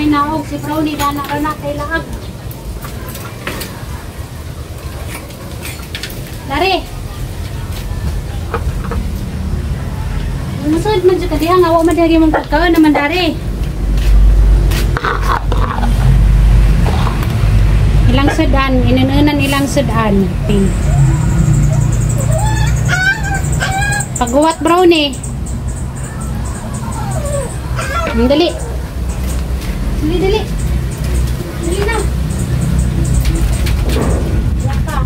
Naog si Brownie dana ra na kay laag. Dari. Musod man jud ka diha nga wa man diha imong pagkaon naman dari. Ilang sudan, inununan ilang sudan. Pagguwat Brownie. Dali. Dali, dali. Dali na. Wala ka.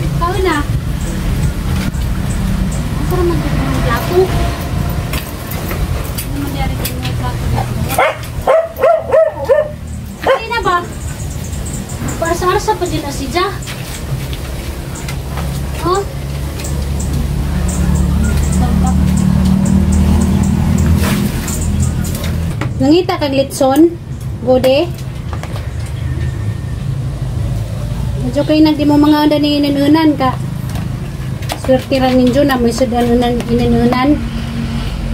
Ikaw na. Asa naman dito ng plato? Ano man diyari dito ng plato dito? Dali na ba? Parsa-arsa pa din na si Ja. Oh? Nangita kag litson, gode. Medyo kay nagdi mo mga anda ni inanunan ka. Swerte ra ninyo na may sudan unan inanunan.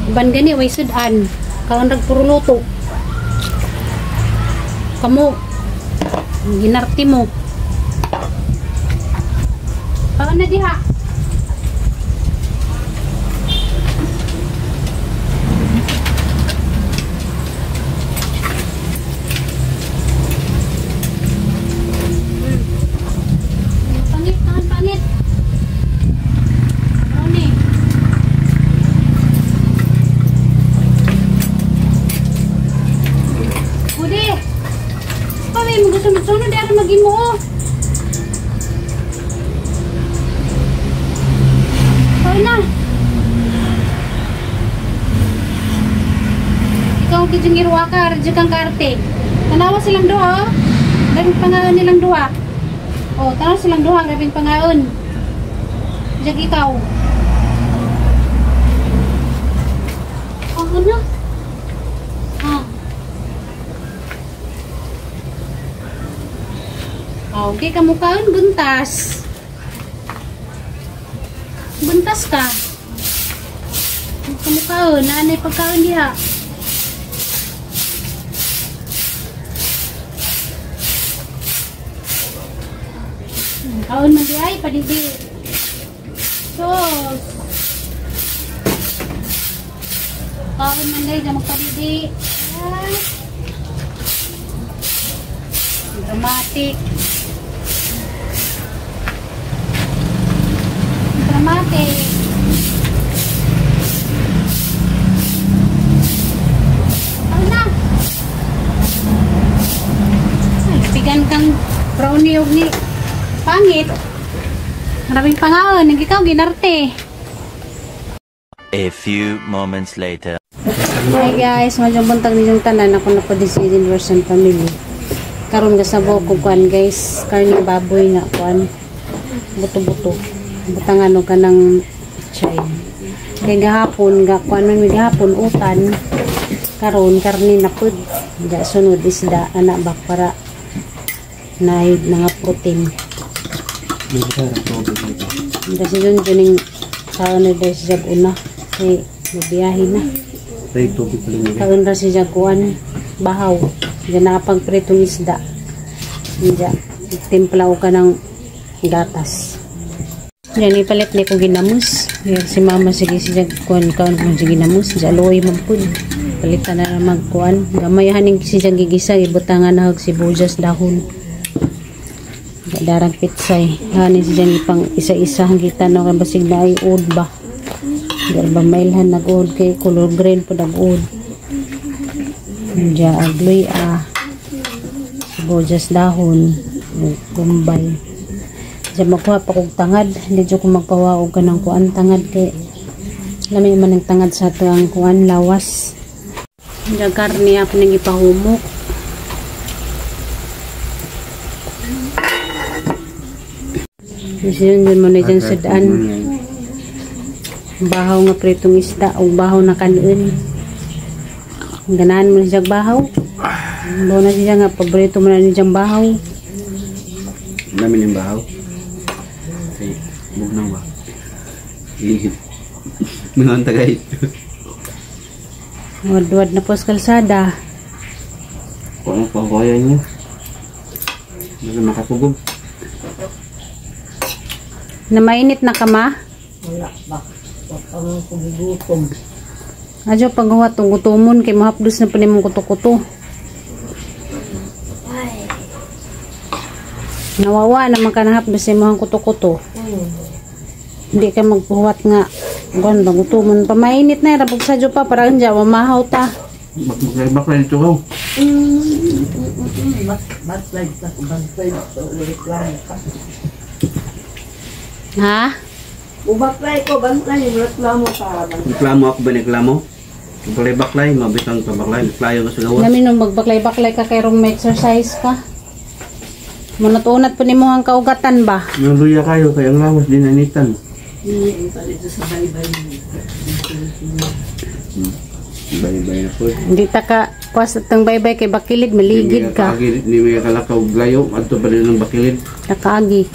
Uban gani way sudan. Kaon rag puro luto. Kamo ginarti mo. Paon na diha. Pangit, pangit. Brownie. Budi. Pamay mo gusto mo sunod di magimo oh. Na. Ikaw gid yung irwa ka, radyo kang karte. Tanawa silang duha, oh. Grabing pangaon nilang duha. Oh, tanawa silang duha, grabing pangaon. Diyan ikaw. Oh, ano? Ah. Okay, kamukhaan, buntas. Buntas ka. Kamukhaon, naanay pagkaon diha. Kaon man di ay, padidi. Sos. Kaon man di ay, magpadidi. Ay. Dramatic. Dramatic. Kaon na. Ay, pigan kang brownie og ni pangit. Maraming pangaon, ikaw ginarte. A few moments later. Hi guys, medyo buntag ninyong tanan. Ako na po din si Eden Version Family. Karon gasabaw ko kuan guys, karne baboy nga kuan. Buto-buto. Butangan og kanang pichay. Kay gahapon ga kuan man mi gahapon utan. Karon karne na pud. Ga sunod isda ana bak para naay mga protein. Kasi dun dun yung kaon na dahil siya una kay mabiyahe na. Kaon ra siya kuan bahaw. Diyan nakapagpritong isda. Diyan timpla ka ng gatas. Diyan ipalit ni ko ginamos. Diyan si mama sige siya kuan kaon kung siya ginamos. Diyan luoy man pud. Palitan na magkuan. Gamayahan ning siya gigisa ibutangan na og sibuyas dahon. Darang pitsay. Hanin siya ipang isa-isa hanggitan no kay basig na ay old ba. Dahil ba mailhan nag-old kay color green po nag-old. Diya agloy ah. Sibuyas dahon. Gumbay. Diya magkuha pa kog tangad. Hindi dyan ko magpawaog ka ng kuan tangad kay lami man ang tangad sa tuang kuan lawas. Diya karne ako nang ipahumok. Yun yun mo na dyan sudan. Bahaw nga pritong isda o bahaw na kanin. Ganahan mo na siyang bahaw. Bahaw na siya nga, paborito mo na niyang bahaw. Namin yung bahaw. Ay, bugnaw ba? Lihit. Mga tagay. Wadwad na po sa kalsada. Kung ano pa kaya niya. Hindi makapugog. Na mainit na kama? Wala ba? Wag ka mong kumigutom. Adyo paghuwat og gutomon kay mahapdos na pa nimong kuto-kuto. Nawawa naman ka nahapdos sa imong kuto-kuto. Hindi ka maghuwat nga kuan ba gutomon pa mainit na rabog sa pa para anja mamahaw ta. Baklay dito ko. Baslide sa baslide sa reklamo ka. Ha? Ubaklay ko, baslide, reklamo ka. Reklamo ako ba reklamo? Baklay-baklay, mabitang pabaklay, baklayo ka sa gawas. Namin nung magbaklay-baklay ka kay rong may exercise ka. Munat-unat po nimo ang kaugatan ba? Naluya kayo, kaya ang lawas din anitan. Dito sa baybay. Baybay na po. Hindi ta ka kuwas atong baybay kay bakilid maligid ka. Hindi may kalakaw layo, adto pa rin ng bakilid. Nakaagi.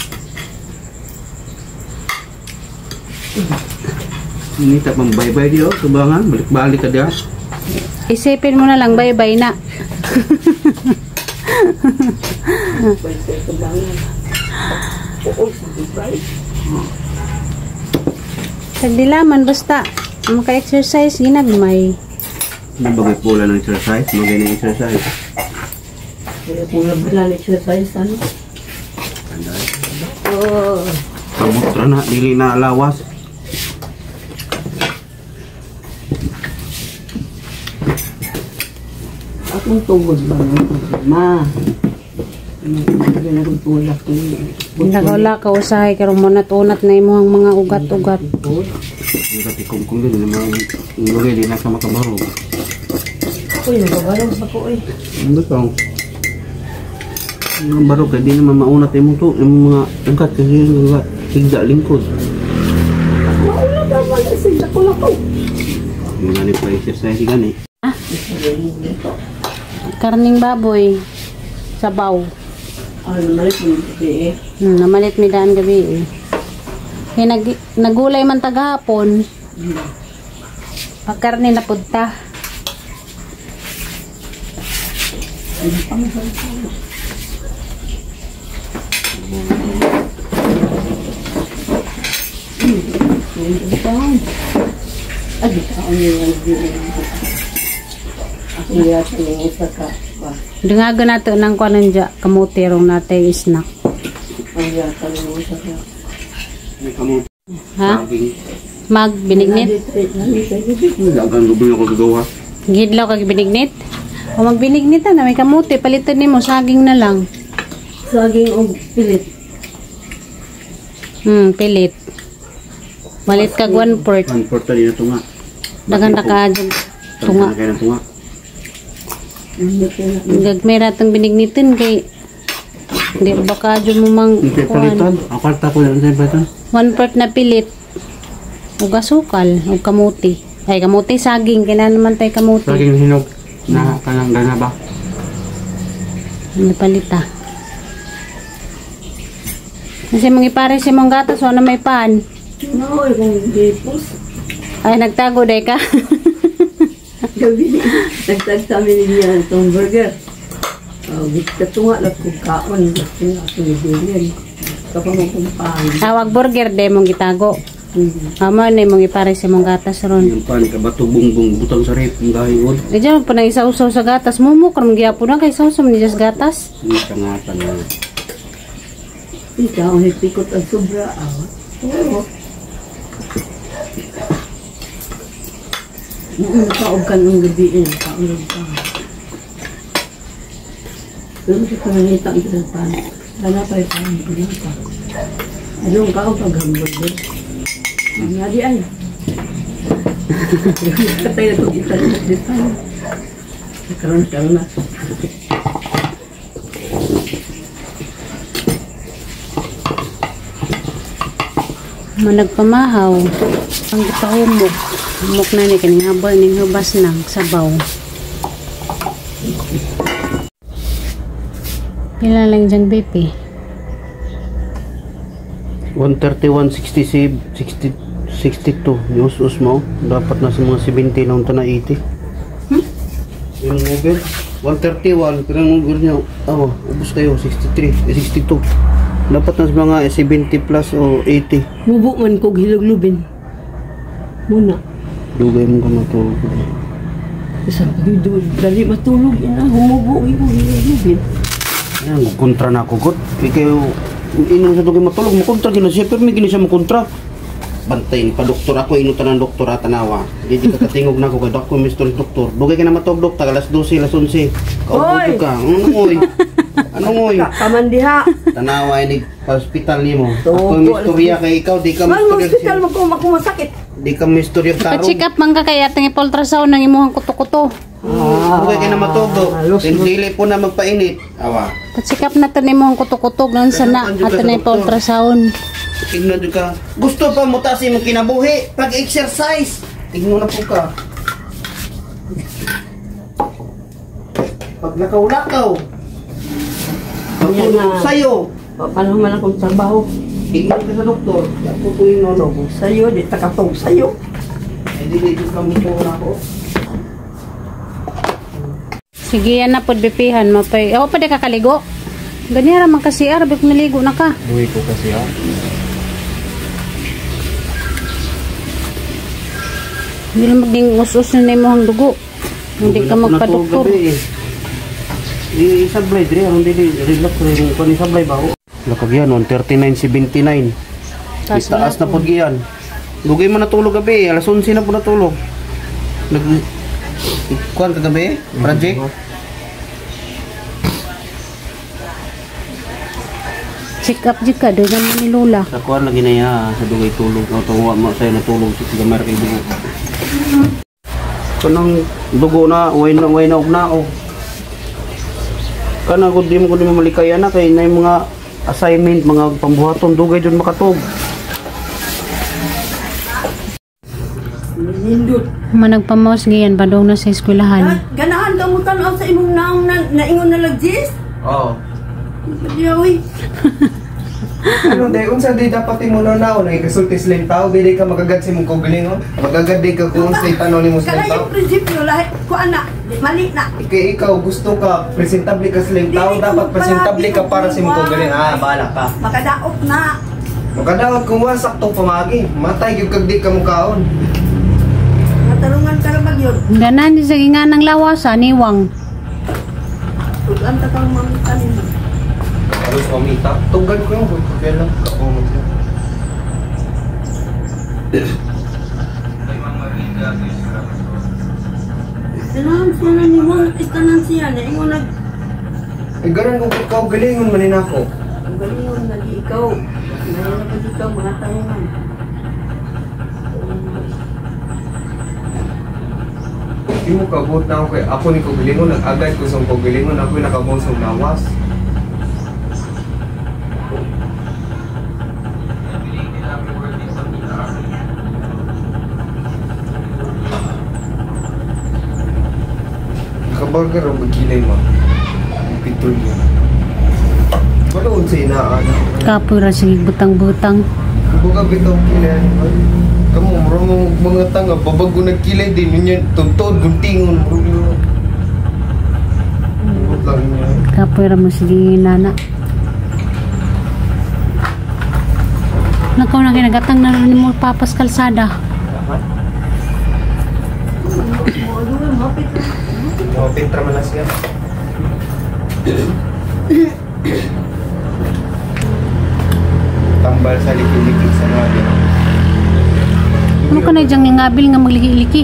Hindi ta pang baybay diyo, subangan, balik-balik ka diya. Isipin mo na lang baybay na. Baybay ka ba nga? Oo, sige, bye. Tagdilaman basta maka-exercise ginagmay. Ano bagay pula ng exercise? Magay ng exercise. Kaya kung labulan exercise, ano? Anday. Oo. Pabutra na, dili na lawas. Akong tugod ba? Ma. Ano akong tulak ni. Nagawala ka usahay karong munat-unat na imong mga ugat-ugat. Ang katikum-kum din, mga lugay, di na ka makabarog. Uy, nagabarog pa ko eh. Ano to? Ang barog kay di naman maunat imong to, imong mga ugat kasi yung ugat, higda lingkod. Mauna ka man kasi ko. Yung gani pa exercise gani. Karning baboy sabaw. Ano malit mo gabi eh. Namalit mi daan gabi eh. Kay nagulay man tagahapon. Pagkarne na punta. Dungago nato ng kuan dya, kamote rong natay snack. Ha? Mag binignit? Dagan gubi ako gagawa. Gidlaw kag binignit? O magbinignit na, may kamote, palitan nimo saging na lang. Saging o pilit. Pilit. Malit kag 1/4. 1/4 na din na tunga. Dagan ta ka tunga. Tunga. Kayo ng tunga. Gagmera tong binignitin kay di ba ka mo mang Hindi palitan. Ang kwarta ko lang sa palitan. 1/4 na pilit. Ug asukal, ug kamote. Ay kamote saging kailan naman tay kamote. Saging hinog na kanang gana ba? Ano palita? Kasi mga ipare si mong gatas wala may pan. No, kung gipos. Ay nagtago day ka. Gabi, nagtag sa amin niya itong burger. Katunga lang kung kaon. Katunga akong gibilin. Kapag mo kung pan. Tawag burger day mong gitago. Amo na mong ipare si mong gatas ron. Yung pan kabato bungbong butang sa rep ang gahion. Eh diyan pa nang isawsaw sa gatas mumo karon gyapon na kay sawsaw ni sa gatas. Hindi kangatan na. Ikaw, ang hipikot ang sobra. Oo. Nakaog ka ng gabi eh. Nakaog ka. Pero sa pangangita ang isang pan. Wala pa yung pan. Wala pa. Anong kaog pag hamburger? Ang nga di ay. Katay na kong isa na dito. Nakaroon ka na. Managpamahaw. Ang gipahumok. Humok na ni kaning habal ning hubas nang sabaw. Pila lang dyan BP? 131, 67, 60, 62. Yung us mo, dapat nasa mga 70 na unta na 80. Over 131 pero ang over niya, awa, ubos kayo 63, 62. Dapat na sa mga 70 plus o 80. Mubo man kog hiluglubin. Muna. Dugay mo ka matulog. Isa dali matulog ina humubo imo hiluglubin. Ayan, kontra na ako, god. Kaya inom sa dugay matulog, makontra gina siya, pero may gina siya makontra. Bantay pa doktor ako, inutan ng doktor at tanawa. Di di ka katingog na ako, kay ako Mr. Doktor. Dugay ka na matulog, dok, alas 12, alas 11. Kaubo ka. Ano oy? Ano oy? Kaman diha. Tanawa ini pa hospital nimo. Ako yung istorya kay ikaw, di ka Man mistorya. hospital mo ko makumasakit. Di ka mistorya tarong. Pa-check up man ka kay atong ipa-ultrasound ng imuhang kuto-kuto. Dugay ka na matulog. Dili po na magpainit. Awa. Pa-check up na to imong kuto-kuto nang sana ato na ipa-ultrasound. Tignan jud ka. Gusto pa mo taas imong kinabuhi pag-exercise. Tignan na po ka. Pag lakaw-lakaw. Pagtulog sa'yo. Paano man akong trabaho? Tignan ka sa doktor. Ako po yung nono. Sa'yo, di takatog sa'yo. Ay, di ka mo po ako. Sige, yan na po, bipihan. Mapay. Ako pa di kakaligo. Ganyan raman kasi, arbik naligo na ka. Buhi ko kasi, ha? Hindi lang maging us-us na imong dugo. Hindi ka magpa-doktor. Di sablay dre, ang dili relax rin ko ni sablay ba? Lakag yan 139.79. Taas Taas na pud giyan. Dugay man natulog gabi, alas 11 na pud natulog. Nag kuan kagabi, project. Check up jud ka doon naman ni Lola. Sa kuan lagi na ya, sa dugay tulog. O tuwa mo sa'yo natulog sa gamay kay dugo. Kanang dugo na, way na way na og nao. Kana gud di mo gud malikaya na kay na mga assignment, mga pambuhaton dugay jud makatug. Nindot. Managpamaos giyan padung na sa eskwelahan. Ganahan ka mo tan-aw sa imong naong na, naingon na lagjis? Oo. Diyawi. Ano day unsa day dapat imo naon ay kasulti sa tao dili ka magagad sa imong kaugalingon. Magagad day ka kung unsay tan-aw nimo sa Kana tao. yung prinsipyo lahi ko ana, mali na. Kay ikaw gusto ka presentable ka sa tao, Dili ka dapat presentable ka para sa imong magpalagi kaugalingon. Ah, bahala ka. Makadaot na. Makadaot kung wa sakto pamagi, matay gyud kag di ka mukaon. Matarungan ka ra magyod. Ganan di sa ginganang lawas, aniwang. Tugan ta kang mamita nimo. Alos mamita, tunggan ko yung kaya lang ako mo siya. Tanan siya na nimo, tanan siya na ingon nag Eh garan ko kaugalingon man ni nako. ang galingon lagi ikaw. Ngayon na pag ikaw mga tarungan. Di mo kabot na ako kay ako ni kaugalingon, nag-agad ko sa kaugalingon, ako yung nakabot sa lawas. Nakaburger ang magkilay mo. Ang pitol niya. Wala unsay inaan. Kapoy ra sige butang-butang. Buka bitaw kilay. Kamu, mura mo mga tanga, babago nagkilay din. Yun yan, tugtod, guntingon. Mura mo. lang niya. Kapoy ra mo sige nana. Nakaw na kinagatang na rin mo papas kalsada. Mga pintra man na siya. Tambal sa likid-likid sa mga Ano ka na diyang ngabil nga magliki-liki?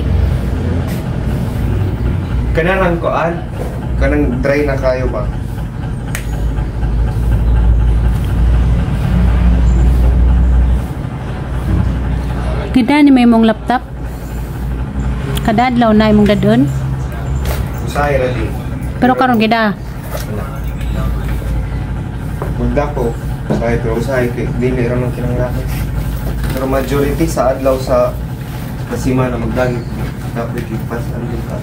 Kanarang koan, kanang dry na kayo ba? Kada ni may mong laptop? Kadadlaw na imong dadon? Usahay ra di. Pero karon gida. Wala. Magda ko, usahay pero usahay kay dili ra man kinahanglan. Pero majority sa adlaw sa kasima na magdagi dapat ipas ang ka.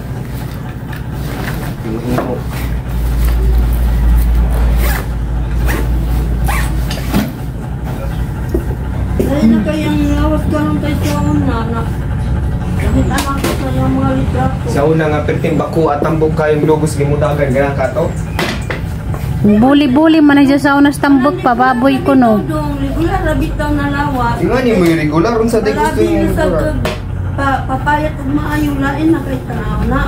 Yung Dahil na kayang lawas karon kay sa na na. Nakita na ako sa iyong mga litrato. Sa una nga perting bako at tambok kayong lugos gimudagan ganang kato. Buli-buli man na sa unas tambok pa baboy ko no. Regular ra bitaw na lawa. Ingan ni mo yung regular unsa day gusto Palabi yung na sa regular. Papayat og maayo lain na kay tanaw na.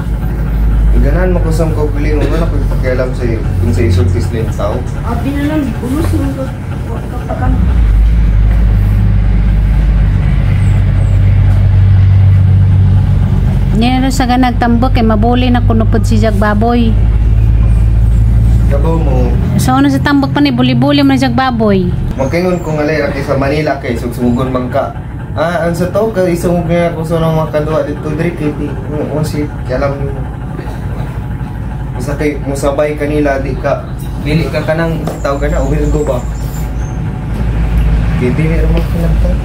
Ganahan mo ko sa kogulin mo na ko pakialam sa kung sa isultis na yung tao. Abi na lang bulos mo ko kapakan. Niya sa ganag tambok kay mabuli na kuno pod si Jag baboy. Kabaw mo Sa una sa tambok pa ni buli-buli man jag baboy. magkaingon ko nga lay kay sa Manila kay sugsugon man ka. Ah, ang sa to kay isungog nga ako sa mga kadua dito diri kay di mo si alam nimo. Musa kay musabay kanila di ka dili ka kanang tawag na weirdo ba. Kay dili ra man kinahanglan.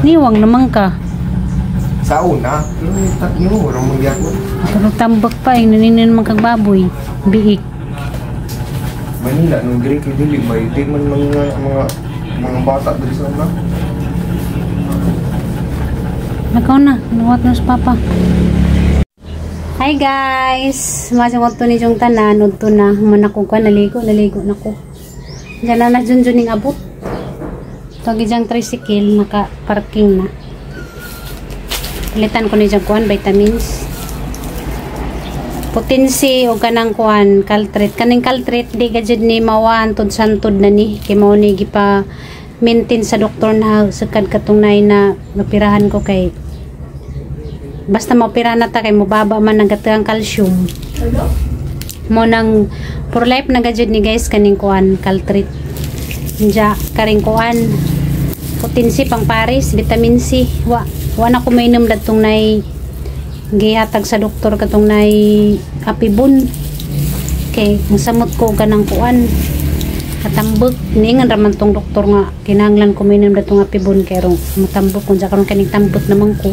Niwang naman ka. Sa una, pero tatlo ra man gyapon. Pero tambok pa eh, naninin naman kag baboy. Biik. Manila no diri kay dili may di man mga bata diri sa una. Nakaw na, nuwat na sa papa. Hi guys! Masang to ni yung tanan, udto na. Human ako ko, naligo, naligo na ko. Diyan na na dyan dyan abot. Tawag diyang tricycle, naka-parking na. Palitan ko ni diyang kuan, vitamins. Potensi o kanang kuan, Caltrate. Kaning Caltrate, di ka dyan ni mawahan tod santod na ni. Kay mao ni gipa maintain sa doktor na sukad katong nay na napirahan ko kay basta maopera na ta kay mobaba man ang katang calcium. Mo nang for life na gajud ni guys kaning kuan Caltrate. Nja karing kuan potensi pang pares, vitamin C. Wa wa na ko mainom datong nay gihatag sa doktor katong nay apibon. Kay masamot ko ganang kuan katambok niingan ra man tong doktor nga kinahanglan ko mainom datong apibon kay rong matambok kun sa karon kaning tambot naman ko.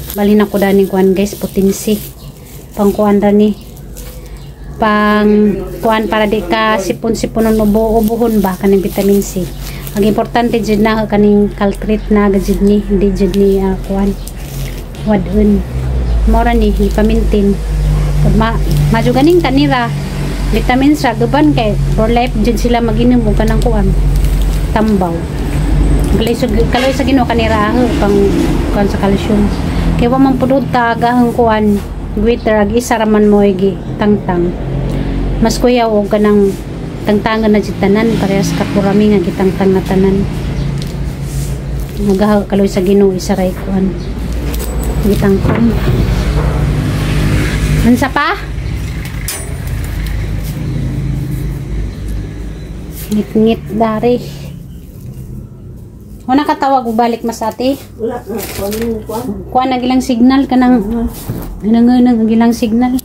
Balhin ako dani kuan guys, potensi. Pang kuan ra ni. Pang kuan para di ka sipon-sipon ubo-ubohon ba kaning vitamin C. Ang importante jud na kaning Caltrate na jud ni, hindi jud ni kuan. Wadun. Mora ni ipamintin. Ma madyo ganing kanira vitamins ra guban kay for life jud sila maginom og kanang kuan tambaw. Kaloy sa Ginoo kanira pang kuan sa calcium. Kay wa man pudod ta agahang kuan gwiter ag isa ra man mo gi tangtang. Mas kuyaw og kanang tangtangan na jud tanan parehas ka purami nga gitangtang na tanan. Nagaha kaloy sa Ginoo isa ra kuan gitangtang. Unsa pa? Ngit-ngit dari. Wala katawag balik mas ate. Wala na kuan kuan. Kuan na gilang signal kanang nang gilang signal.